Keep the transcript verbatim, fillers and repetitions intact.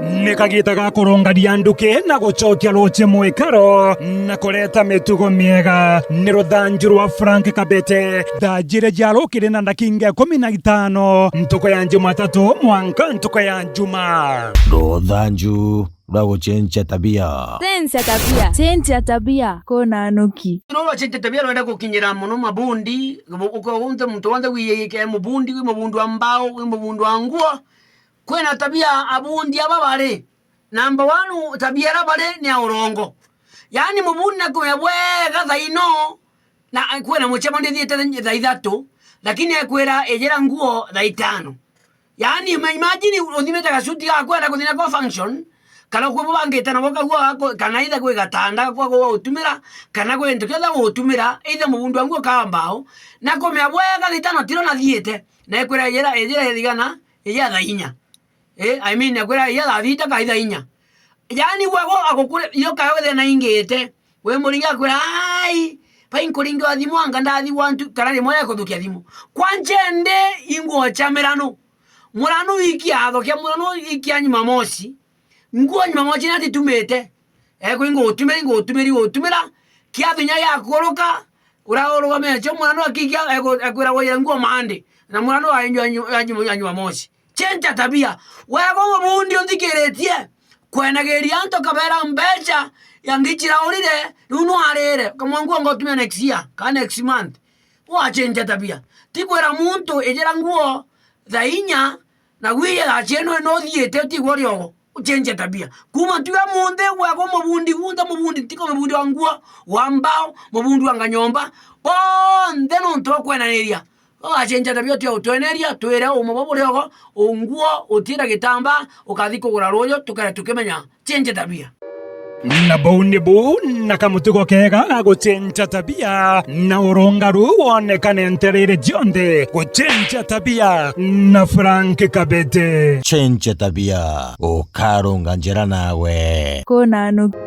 Ni kagiita ga kurungania nduki na gucokia ruuji mwikaro na kureta mitugo miega. Ni ruthanju rwa Frank Kabete. Thaa jiiri cia rukiri na ndakinga ikumi na itano, ntuku ya Jumatatu mwanka ntuku ya Juma. Ruthanju rwa gucenjia tabia. Cenjia tabia. Cenjia tabia. Kuna nuki. Ruu rwa cenjia tabia rwenda gukinyira mono mabundi, uko wonthe, muntu wonthe wiyike mubundi, wi mubundi wa mbao, wi mubundi wa nguo. Kwina tabia abundi aba bari. Number one, tabia iria bari ni ya urongo. Yaani mubundi nakumenya bwega thaa ino, na kwina mucemo ndithiite thaa ithatu, lakini ekwira ijira nguo thaa itano. Yaani, ima-, imagine uthimite gacuti gaku wenda kuthi nako function, kana kwi bubangite nabo kagua gako, kana either kwi gatanda gakwa gwa gutumira, kana kwi gintu kionthe gutumira, either mubundi wa nguo ka mbao, na kumenya bwega thaa itano tiro nathiite, na ekwira ijira, ijira ithigana, ijira thaa inya. Eh, I mean, ekwira ijira thaa thita ka thaa inya. Yaani, gwe go agukure, iyo kawe thina ingite. We muringi akwira, "Ai, bai nkuringi wa thimu anga ndathigwa ntu," kana rimwe ekuthukia thimu. Kwanja ende inguo cia miranu. Muranu ikia athokia, muranu ikia Jumamosi. Nguo Jumamosi natitumite. Ekwi ngutumira, ngutumira, ngutumira. Kiathinya giakuruka, uraurugamia cio muranu akikia, eku-, ekwira waire nguo Monday. Na muranu wa, wa, wa, wa Jumamosi. Cenjia tabia. Wega mubundi unthikiritie. Kwenagiria antu kabeera mbeca ya ngichiraurire, riu nwarire, kamwe nguo ngotumia next year, ka next month. Wacenjia tabia. Ti kwira muntu ijira nguo thaa inya, na gwiye thaa cienu no thiite, utigwa riogo. Ucenjia tabia. Kuma tuwe munthi, wega mubundi, gunthe mubundi, tiko mubundi wa nguo, wa mbao, mubundi wa nganyomba, bonthe nontu bwa kwenaniria. Ugacenjia tabia, utige gutweneria, twire uuma bwa buriogo, unguo, utira gitambaa, ukathi kugura ruuju, tukare tukimenya. Cenjia tabia. Na buu ni buu na kamutugo keega ga gucenjia tabia, na urungaru wonekane ntereere cionthe. Gucenjia tabia na Frank Kabete. Cenjia tabia, ukarunga njira nawe. Kuna nuki.